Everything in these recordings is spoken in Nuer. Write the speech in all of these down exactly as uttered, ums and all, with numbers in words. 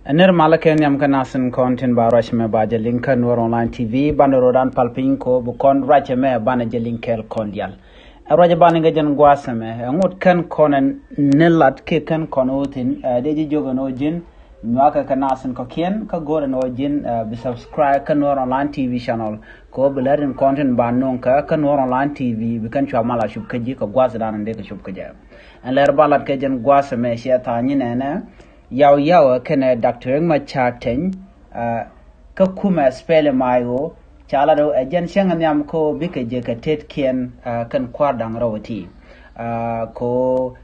Ɛ nir malä kɛ nhiam kä nasin kɔn tin ba ruac mɛ ba jɛ liŋ kä Nuer Online T V, banɛ rodan pal piny ko bi kɔn ruac mɛ banɛ jɛ liŋ kɛɛl kɔn dial. Ɛ ruac banɛ kɛ jɛn guas mɛ ɛ ŋot kɛn kɔn ɛ ni lat kiɛ kɛn kɔn ɛ wä thin, ɛ dee ji̱ jiök ɛn ɣöö ji̱n nyuakɛ kɛ nasin kɔ̱kiɛn kä go̱o̱r ɛn ɣöö ji̱n, ɛ bi subscribe kä Nuer Online T V channel. Kɛ ɣöö bi lɛr in kɔn tin ba no̱o̱ŋ kɛ kä Nuer Online T V bi kɛn cua mal a cup kä ji̱ kɛ guas dan in dee kɛ cup kä jɛ. Ɛn lɛr ba lat kɛ jɛn guas mɛ ciɛ tha̱a̱ny ni nɛnɛ. Yaw Yaw kɛnɛ Doctor Riek Machar Teny, ɛ kä kumɛ SPLM-IO, ca lat ɣöö ɛ jɛn cäŋ nhiam kä ɣöö bikɛ jɛ kɛ tetkiɛn, ɛ kɛn kua̱r da̱ŋ rɛw ti. Ɛ kɛ ɣöö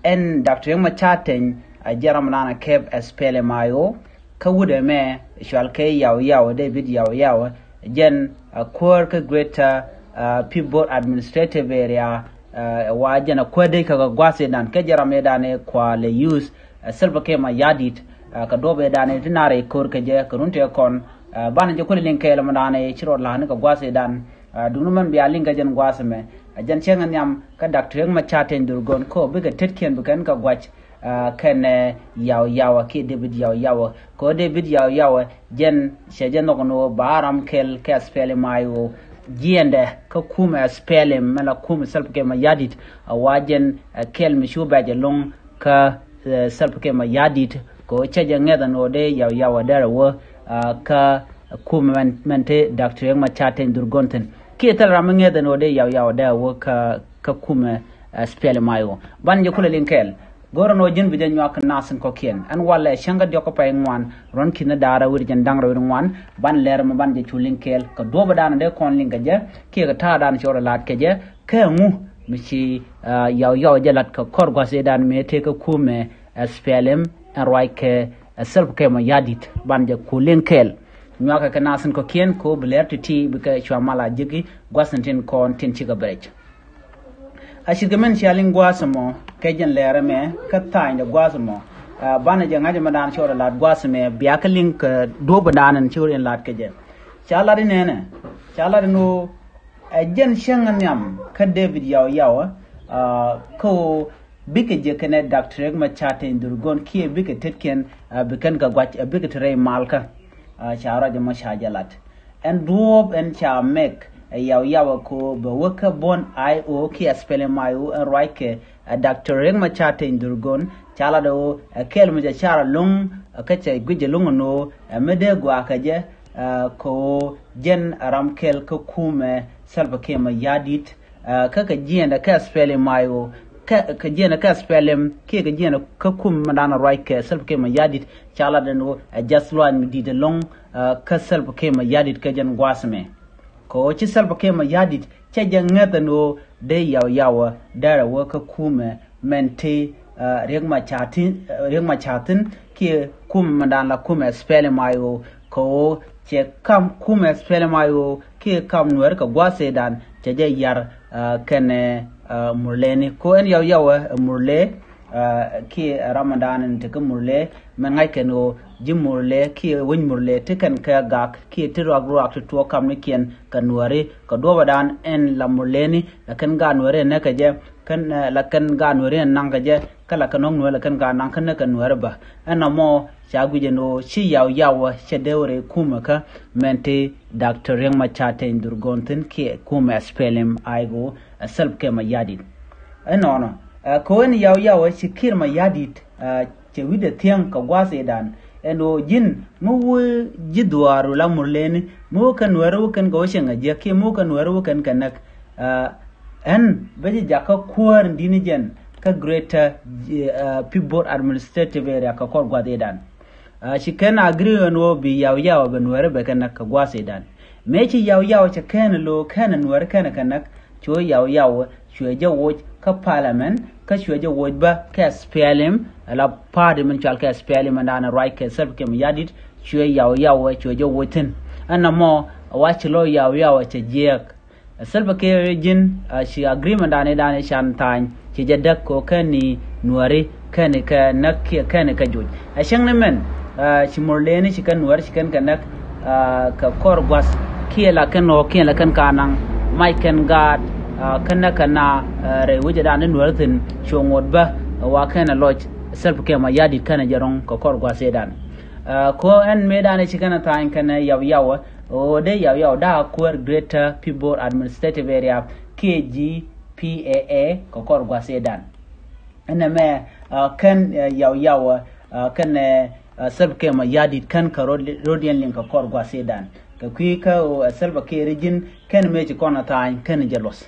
ɛn Doctor Riek Machar Teny ɛ jɛn ram dan ɛ kɛp SPLM-IO, kä wut ɛmɛ cual kɛ Yaw Yaw, David Yaw Yaw, jɛn ɛ kuäär kä Greater, ɛ Pibor Administrative Area, ɛ wa jɛn ɛ kuäär dee kɛ kɛ gua̱th idan kɛ jɛ ram idan ɛ kua lɛ use, ɛ Salva Kiir Mayardit, ɛ kɛ duɔ̱p idan ɛ ti nar ɛ ko̱r kɛ jɛ kɛ run tëë kɔn, ɛ banɛ jɛ kulɛ liŋ kɛɛl mɛ dan ɛ ci rɔ la̱a̱ni kɛ gua̱th idan, ɛ duŋni mɛn bia liŋ kɛ jɛn gua̱th ɛmɛ, ɛ jɛn cäŋ nhiam kä Doctor Riek Machar Teny Dhurgon kä bikɛ tetkiɛn bi kɛn kɛ gua̱c, ɛ kɛnɛ Yaw Yaw kiɛ David Yaw Yaw. Kɛ ɣöö David Yaw Yaw jɛn cɛ jɛ nhɔk ni ɣöö ba ram kɛl kɛ SPLM-IO jiɛndɛ kä kumɛ SPLM mɛ la kumɛ Salva Kiir Mayardit, ɛ wa jɛn ɛ kɛl mi cu bɛc ɛlɔ̱ŋ kä, ɛ Salva Kiir Mayardit. Kɛ ɣöö cɛ jɛ ŋɛth ɛn ɣöö dee Yaw Yaw dee rɛ wä, ɛ kä kumɛ mɛn, mɛn te Doctor Riek Machar Teny Dhurgon thi̱n. Kiɛ thil ram mi ŋɛth ɛn ɣöö dee Yaw Yaw dee rɛ wä kä, kä kumɛ, ɛ SPLM-IO. Banɛ jɛ kulɛ liŋ kɛɛl. Go̱rä nɔ ji̱n bi jɛ nyuak nasin kɔ̱kiɛn. Ɛn walɛ cäŋ kä diɔk kä pay ŋuan, ruɔ̱n ki̱n da̱rä wi̱r jɛn da̱ŋ rɛw wi̱r ŋuan, ban lɛr mi ban jɛ cu liŋ kɛɛl kɛ duɔ̱pä dan dee kɔn liŋ kɛ jɛ kiɛ kɛ ta̱a̱ dan cɛ rɔ la̱t kɛ jɛ. Kɛ ŋu mi ci, ɛ Yaw Yaw jɛ la̱t kɛ kɔr gua̱th idan mi tëë kä kumɛ, ɛ SPLM ɛn ruac kɛ, ɛ Salva Kiir Mayardit. Ban jɛ ku liŋ kɛɛl. Nyuakɛ kɛ nasin kɔ̱kiɛn kɛ ɣöö bi lɛr ti̱ti̱ bikɛ cua mal a ji̱ki gua̱th in tin kɔn tin cikɛ bɛ rɛc. A ce̱tkɛ min cia liŋ gua̱a̱th ɛmɔ kɛ jɛn lɛr ɛmɛ kä tha̱a̱nydɛ gua̱a̱th ɛmɔ. Ɛ banɛ jɛ ŋa̱c ɛmɛ dan cɔɔl ɛ lat gua̱a̱th ɛmɛ bia kä liŋ kɛ duɔ̱p dan ɛn ci ɣöö in lat kɛ jɛ. Ca lat inɛnɛ, ca lat in ɣöö ɛ jɛn cäŋ nhiam kä David Yaw Yaw, ɛ kä ɣöö bikɛ jɛ kɛnɛ Doctor Riek Machar Teny Dhurgon kiɛ bikɛ tetkiɛn, ɛ bi kɛn kɛ gua̱c, ɛ bikɛ te rɛy malkä. Ɛ ca ruac ɛmɔ ca jɛ lat. Ɛn duɔ̱ɔ̱p ɛn ca mɛk ɛ Yaw Yaw ɛ kɛ ɣöö bɛ wä kä Bon-IO kiɛ SPLM-IO ɛn ruac kɛ, ɛ Doctor Riek Machar Teny Dhurgon, ca lat ɛ ɣöö ɛ kɛl mi cɛ car ɛlɔ̱ŋ, ɛ kä cɛ guic ɛlɔ̱ŋ ɛn ɣöö ɛ mi dee gɔaa kɛ jɛ, ɛ kɛ ɣöö jɛn ɛ ram kɛl kä kumɛ Salva Kiir Mayardit, ɛ kä kɛ jiɛɛndɛ kä SPLM-IO, kä kɛ jiɛɛndɛ kä SPLM kiɛ kɛ jiɛɛndɛ kä kumɛ mi dan ɛ ruac kɛ Salva Kiir Mayardit, ca lat ɛn ɣöö ɛ jath luany mi di̱i̱t ɛlɔ̱ŋ, ɛ kä Salva Kiir Mayardit kä jɛn gua̱a̱th ɛmɛ. Kɛ ɣöö ci Salva Kiir Mayardit cɛ jɛ ŋäth ɛn ɣöö dee Yaw Yaw dee rɛ wä kä kumɛ mɛn te, ɛ Riek Machar thi̱n, ɛ Riek Machar thi̱n kiɛ kumɛ mɛn dan la kumɛ SPLM-IO. Kɛ ɣöö cɛ kam kumɛ SPLM-IO kiɛ kam Nuɛri kɛ gua̱a̱th idan cɛ jɛ yar, ɛ kɛnɛ, ɛ Murleni. Kɛ ɣöö ɛn Yaw Yaw ɛ Murle, ɛ kiɛ ɛ ram mɛn dan in te kä Murle, mɛn ŋa̱c kɛn ɣöö ji̱ Murle kiɛ wec Murle ti kɛn kɛ gak kiɛ ti ruak ruak ti tuɔɔk kamnikiɛn kɛ Nuɛri kɛ duɔ̱pä dan ɛn la Murleni, la kɛn gaat Nuɛri ɛ näk kɛ jɛ, kɛn, ɛ la kɛn gaat Nuɛri ɛ naŋ kɛ jɛ, kä la kɛn ɣɔ̱k Nuɛri la kɛn gaat naŋ kä näk kɛ Nuɛri bä. Ɛn nɔmɔ ca guic ɛn ɣöö ci Yaw Yaw cɛ dee wä rɛy kumɛ kä mɛn te Doctor Riek Machar Teny Dhurgon thi̱n kiɛ kumɛ SPLM-IO, ɛ Salva Kiir Mayardit. Ɛnɔnɔ, ɛ kɛ ɣöö ɛn Yaw Yaw ci Kiir Mayardit, ɛ cɛ wi̱cdɛ thiäŋ kɛ gua̱a̱th idan. Ɛn ɣöö ji̱n mi wä ji̱ dhuaar wä la Murleni, mi wä kɛn Nuɛri wä kɛn kɛ wä cieŋ a jiäk kiɛ mi wä kɛn Nuɛri wä kɛn kɛ näk. Ɛ ɛn bä ji̱ jakä kuäär in di̱t ni jɛn kä Greater, ɛ Pibor Administrative Area kɛ kɔr gua̱a̱th idan. Ɛ ci kɛn agree ɛn ɣöö bi Yaw Yaw bɛ Nuɛri bɛ kɛn näk kɛ gua̱a̱th idan. Mëë ci Yaw Yaw cɛ kɛn lo̱o̱ kɛn Nuɛri kɛn kɛ näk, cu Yaw Yaw cuɛ jɛ woc kä parliament, kä cuɛ jɛ woc bä kɛ SPLM, ala party min cual kɛ SPLM ɛn dan ruac kɛ Salva Kiir Mayardit, cuɛ Yaw Yaw cuɛ jɛ woc thi̱n. Ɛn nɔmɔ wa ci lo̱ Yaw Yaw cɛ jiɛɛk. Salva Kiir ji̱n, ɛ ci agreement dan idan i̱ can tha̱a̱ny ci jɛ däk kɛ ɣöö kɛn ni Nuɛri kɛn kɛ näk kiɛ kɛn kɛ joc. Ɛ cäŋ ni mɛn, ɛ ci Murleni ci kɛn Nuɛri ci kɛn kɛ näk, ɛ kɛ kɔr gua̱th kiɛ la kɛn ɣɔ̱ɔ̱k kiɛ la kɛn ka naŋ mac kɛn gaat, ɛ kä näk kɛ na, ɛ rɛy wecɛ dan i̱ Nuɛri thi̱n cu ŋot bä, ɛ wa kɛn ɛ lɔc Salva Kiir Mayardit kɛn ɛ jɛ rɔ̱ŋ kɛ kɔr gua̱th idan. Ko ɛn mëëdan ci kɛn a tha̱a̱ny kɛn Yau Yau, ɣöö dee Yau Yau dee a kuäär Greater Pibor Administrative Area, K G P A A kɛ kɔr gua̱thdan. Ɛn ɛmɛ kɛn Yau Yau kɛn Salva Kiir Mayardit kɛn kɛ rɔ̱diɛn liŋ kɛ kɔr gua̱thdan. Kɛ kui̱ kä ɣöö Salva Kiir ji̱n kɛn mëë ci kɔn a tha̱a̱ny kɛn jɛ luɔth.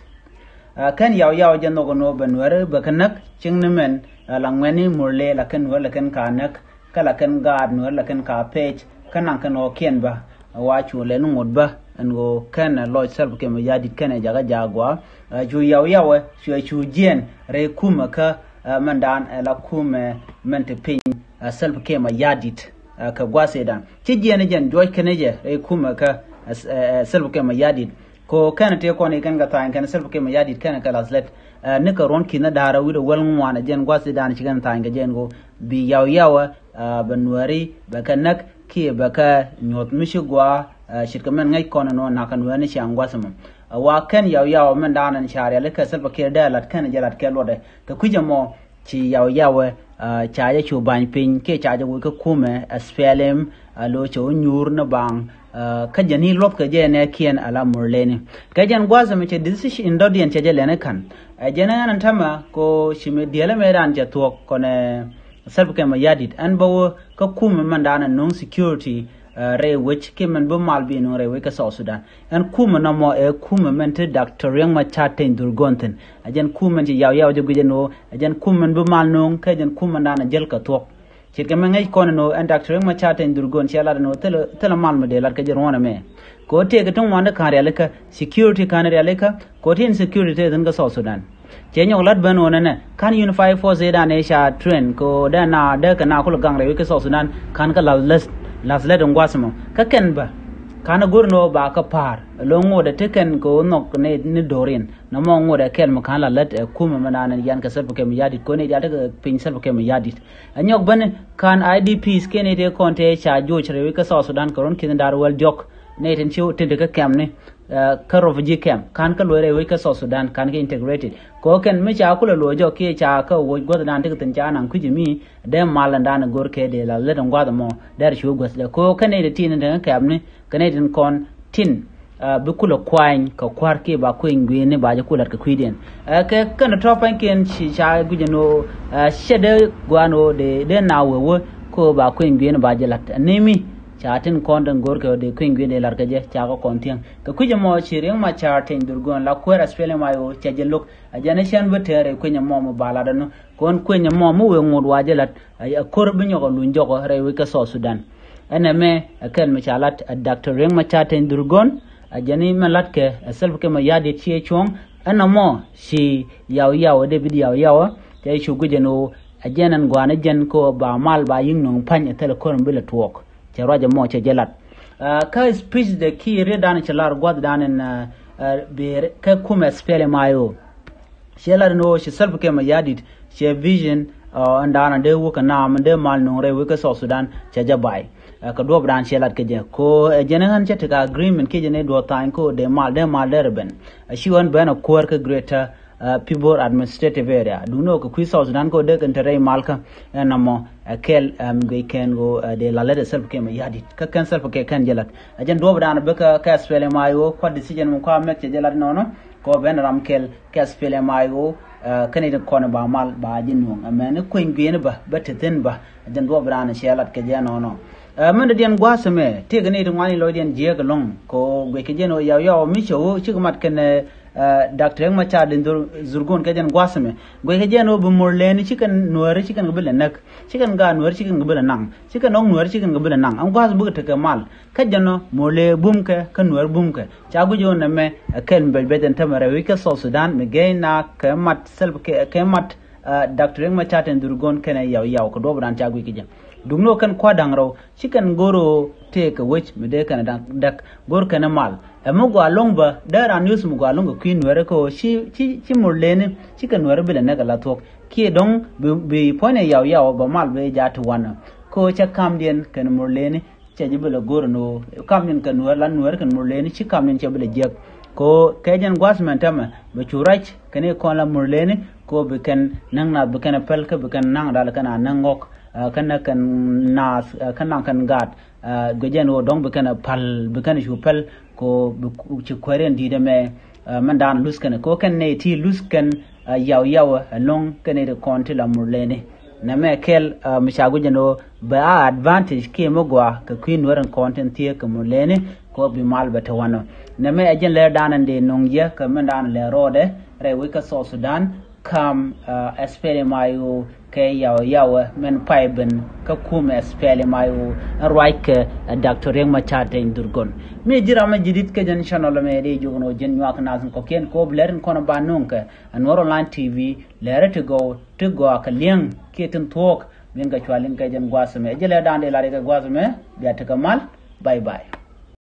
Kɛn Yau Yau jɛ nhɔk ɛn ɣöö bɛ Nuäri bɛ kɛ näk, cieŋ ni mɛn la ŋuɛ̈tni Murle la kɛn Nuäri la kɛn ka näk, kä la kɛn gaat Nuäri la kɛn ka pɛc, kä naŋ kɛn ɣɔ̱kiɛn bä. Wa cu lɛ ni ŋot bä ɛn ɣöö kɛn lɔc Salva Kiir Mayardit kɛn ɛ jakä jaak gɔaa. Cu Yau Yau ɛ cu ɛ cu jiɛɛn rɛy kumɛ kä mɛndan ɛ la kumɛ mɛn te piny Salva Kiir Mayardit kɛ gua̱thdan. Ci jiɛɛn jɛn juɔc kɛn jɛ rɛy kumɛ kä Salva Kiir Mayardit. Ko kɛn tëë kɔn i̱ kɛn kɛ tha̱a̱ny kɛn Salva Kiir Mayardit kɛn kɛ lath lät. Ni kɛ ruɔ̱n ki̱n ni da̱a̱r wi̱cdɛ wäl ŋuan ɛ jɛn gua̱thdan ci kɛn tha̱a̱ny kɛ jɛn ko bi Yau Yau bɛ Nuäri bɛ kɛ näk kiɛ bɛ kɛ nyuɔ̱th mi ci gɔaa. Ce̱tkɛ mɛn ŋäc kɔn ɛn ɣöö na̱k kɛ Nuäri ni ciaŋ gua̱th ɛmɔ. Wa kɛn Yau Yau mɛndan ɛn ca rialikä Salva Kiir dee lat kɛn jɛ lat kɛ luɔtdɛ. Kɛ kui̱c ɛmɔ ci Yau Yau ca jɛ cu ba̱ny piny kiɛ ca jɛ wec kä kumɛ SPLM, a lo̱ cɛ wä nyuur ni baŋ. Kä jɛ ni luɔth kɛ jɛ nɛɛkiɛn a la Murleni. Kɛ jɛn gua̱th ɛmɛ cɛ decision in dɔ̱diɛn cɛ jɛ lɛn i̱ ka̱n. Ɛ jɛn ɛn ɛn tämɛ ko ci mi diɛlɛ mëëdan cɛ thuɔ̱k kɔnɛ Salva Kiir Mayardit ɛn bä wä kä kumɛ mɛndan ɛn no̱o̱ŋ security rɛy wec kiɛ mɛn bi mal bi no̱o̱ŋ rɛy wec kä South Sudan. Ɛn kumɛ nɔmɔ ɛ kumɛ mɛn ti Doctor Riek Machar Teny Dhurgon thi̱n. Ɛ jɛn kumɛ mɛn ci Yau Yau jɛ guic ɛn ɣöö ɛ jɛn kumɛ mɛn bi mal no̱o̱ŋ kä ɛ jɛn kumɛ mɛndan ɛ jäl kɛ thuɔ̱k. Ce̱tkɛ mi ŋäc kɔn ɛn ɣöö ɛn Doctor Riek Machar Teny Dhurgon ciɛ lat ɛn ɣöö thilɛ mal mi dee lat kɛ jɛ ruɔ̱n ɛmɛ. Kɛ ɣöö tëëkɛ ti ŋuan ti ka̱n rialikä, security ka̱n rialikä, kɛ ɣöö ti insecurity tëë thi̱n kä South Sudan. Cɛ nyɔk lat ben ɣöö nɛnɛ ka̱n unified force ëëdan ëë ca train kɛ ɣöö dee na dee kɛ na kulɛ gaŋ rɛy wec kä South Sudan ka̱n kä lath lät, lath lät in gua̱th mɔ kä kɛn bä. Ka̱n ɛ go̱r ni ɣöö ba kä pa̱a̱r lo̱ŋ ŋot ɛ ti kɛn kɛ ɣöö nhɔk ni do̱rin. Nɔmɔ ŋot ɛ kɛl mi ka̱n la lät ɛ kumɛ mɛndan ɛn yɛn kɛ Salva Kiir Mayardit kɛ ɣöö ni diaal tekɛ piny Salva Kiir Mayardit. Ɛ nyɔk ben ka̱n IDPs kiɛ ni tëë kɔn tëë ca joc rɛy wec kä South Sudan kɛ ruɔ̱n ki̱n da̱r wäl diɔ̱k. Ni tin ci tin ti kä kɛmni kä refugee camp ka̱n kä luɔc rɛy wec kä South Sudan ka̱n kä integrated. Kɛ ɣöö kɛn mi ca kulɛ luɔc jɔk kiɛ ca kä woc gua̱thdan tekɛ thi̱n ca naŋ kui̱c mi dee mal ɛn dan ɛ go̱r kɛ dee la lät ɛn gua̱th ɛmɔ dee rɛ cu gua̱th dee kɛ ɣöö kɛn ni ti tin ti kä kɛmni kɛ ni tin kɔn tin bi kulɛ kuany kɛ kua̱r kiɛ ba kueny gui̱i̱ni ba jɛ kulɛ lat kɛ kui̱diɛn. Kɛ kɛn tɔ̱ pa̱nykiɛn ci ca guic ɛn ɣöö cɛ dee gua̱a̱n ɣöö dee dee na wee wee kɛ ɣöö ba kueny gui̱i̱ni ba jɛ lat ni mi ca tin kɔn den go̱o̱r kɛ ɣöö dee kueny gui̱i̱ni dee lat kɛ jɛ ca kɛ kɔn thiäŋ. Kɛ kui̱c ɛmɔ ci Riek Machar Teny Dhurgon la kuäär SPLM IO cɛ jɛ lo̱k. Ɛ jɛn ɛ cɛn bi tɛɛr ɛ kueny ɛmɔ mi ba lat ɛnɔ kɔn kueny ɛmɔ mi wee ŋot wa jɛ lat. Ɛ ko̱r bi nyɔk ɛ luny jɔkɔ rɛy wec kä South Sudan. Ɛn ɛmɛ ɛ kɛn mi ca lat ɛ Doctor Riek Machar Teny Dhurgon. Ɛ jɛn i̱ mɛn latkɛ ɛ Salva Kiir Mayardit ciɛ cuɔ̱ŋ. Ɛn ɛmɔ ci Yau Yau ɛ David Yau Yau ɛ cɛ cu guic ɛn ɣöö ɛ jɛn ɛn gua̱a̱n ɛ jɛn kɛ ɣöö ba mal ba yi̱k nöŋ pa̱ny ɛ thilɛ ko̱r mi bi lɛ tuɔɔk. Cɛ ruac ɛmɔ cɛ jɛ lat. Kä speech de kiɛ rietdan cɛ lar gua̱thdan ɛn bi kɛ kumɛ SPLM IO. Ciɛ lat ni ɣöö ci Salva Kiir Mayardit ciɛ vision ɛn da̱a̱n dee wä kɛ naam dee mal nuŋ rɛy wec kä South Sudan cɛ jɛ bay. Kɛ duɔpdan ciɛ lat kɛ jɛ ko ɛ jɛn ɣän cɛ tekɛ agreement kiɛ jɛn ɛ duɔth thany ko dee mal dee mal dee rɛ ben. Ɛ ci ɣän ben ɛ kuäär kä Greater Pibor Administrative Area duŋni ɣöö kɛ kui̱ South Sudan ko dee kɛn te rɛy mal kä ɛn nɔmɔ ɛ kɛl mi guic kɛn ɣöö dee la lät ɛ Salva Kiir Mayardit kä kɛn Salva Kiir kɛn jɛ lat. Ɛ jɛn duɔpdan bä kä SPLM IO kua̱r decision mi kua̱r mɛk cɛ jɛ lat nɔnɔ. Kɔ ben ram kɛl kɛ SPLM IO. Kɛn it kɔn ba mal ba ji̱ nuɔ̱ŋ ɛmɛn kueny gui̱n ba bä te thi̱n ba. Jɛn duɔp ran cɛ lat kɛ jɛ nɔnɔ. Mɛn dee diɛn gua̱a̱th ɛmɛ tëëk ni ti ŋuani lɔcdiɛn jiääk ɛlɔ̱ŋ kɔ guic kɛ jɛn ɣöö Yau Yau mi cɛ ɣöö cikɛ mat kɛn Doctor Riek Machar Teny Dhurgon kɛ jɛn gua̱a̱th ɛmɛ. Guic kɛ jɛn ɣöö bi Murleni cikɛn Nuääri cikɛn kɛ bi lɛ näk. Cikɛn gaat Nuääri cikɛn kɛ bi lɛ naŋ. Cikɛn ɣɔ̱k Nuääri cikɛn kɛ bi lɛ naŋ. Ɛn gua̱a̱th bikɛ tekɛ mal. Kä jɛn ɣöö Murle bumkɛ kä Nuäär bumkɛ. Ca guic ɣöö nɛmɛ ɛ kɛl mi bɛc bɛc ɛn tämɛ rɛy wec kä South Sudan mi gɛy na kɛ mat Salva Kiir kɛ mat Doctor Riek Machar Teny Dhurgon kɛnɛ Yau Yau kɛ duɔpdan ca guic kɛ jɛ. Duŋni ɣöö kɛn kua̱r da̱ŋ rɛw ci kɛn go̱r ɣöö tëëkɛ wec mi dee kɛn da̱ŋ däk go̱r kɛn mal. Ɛ mi gɔaa lo̱ŋ bä dee ran news mi gɔaa lo̱ŋ kɛ kui̱ Nuäärä kä ɣöö ci ci ci Murleni ci kɛ Nuäärä bi lɛ näk ala thuɔ̱k. Kiɛ dɔ̱ŋ bi bi puɔ̱nydɛ Yau Yau bɛ mal bɛ jaat ti wanɛ kä ɣöö cɛ kamdiɛn kɛn Murleni. Cɛ ji̱ bi lɛ go̱r ɛn ɣöö kamniɛn kɛ Nuäär la Nuäär kɛn Murleni ci kamniɛn cɛ bi lɛ jiäk. Kɛ ɣöö kɛ jɛn gua̱a̱th mɛn tɛmɛ bɛ cu rac kɛn i̱ kɔn la Murleni kɛ ɣöö bi kɛn näŋ nath bi kɛn ɛ päl kä bi kɛn naŋ dal kɛn a näŋ ŋɔ̱k. kä nɛ kɛn naath kä naŋ kɛn gaat. Guic jɛn ɣöö dɔ̱ŋ bi kɛn ɛ päl, bi kɛn cu päl kɛ ɣöö bi ci kuääriɛn di̱i̱t ɛmɛ. Mɛn daan luth kɛn kɛ ɣöö kɛn nɛy ti luth kɛn yaw yaw ɛlɔ̱ŋ kɛn nɛy ti kɔn ti la Murleni. Nɛmɛ kɛl mi ca guic jɛn ɣöö bɛ a advantage kiɛ mi gɔaa kɛ kui̱ nuɛr in kɔn tin thiee kɛ Murleni kɛ ɣöö bi mal bɛ te wanɔ. Nɛmɛ ɛ jɛn lɛr daan ɛn dee no̱ŋ yɛ kɛ mɛn daan lɛr rɔɔdɛ rɛy wec kä South Sudan. Kam SPLM-IO kɛ yaw yawɛ mɛn pay ben kä kum SPLM-IO ɛn ruac kɛ Doctor Riek Machar Teny Dhurgon. Mi ji̱ ram mi ji̱ di̱t kä jɛn channel mɛ di jiök ni wä ji̱n nyuak nath in kɔkiɛn kɛ wä bi lɛr in kɔn ba nuŋ kɛ Nuɔr Online TV. Lɛr ti gɔw ti gɔaa kɛ liɛŋ kiɛ tin thuɔɔk. Min kɛ cual in kɛ jɛn gua̱a̱th mɛ ji̱ lɛr dan di lar ikɛ gua̱a̱th mɛ bia ti kɛ mal. Bye bye.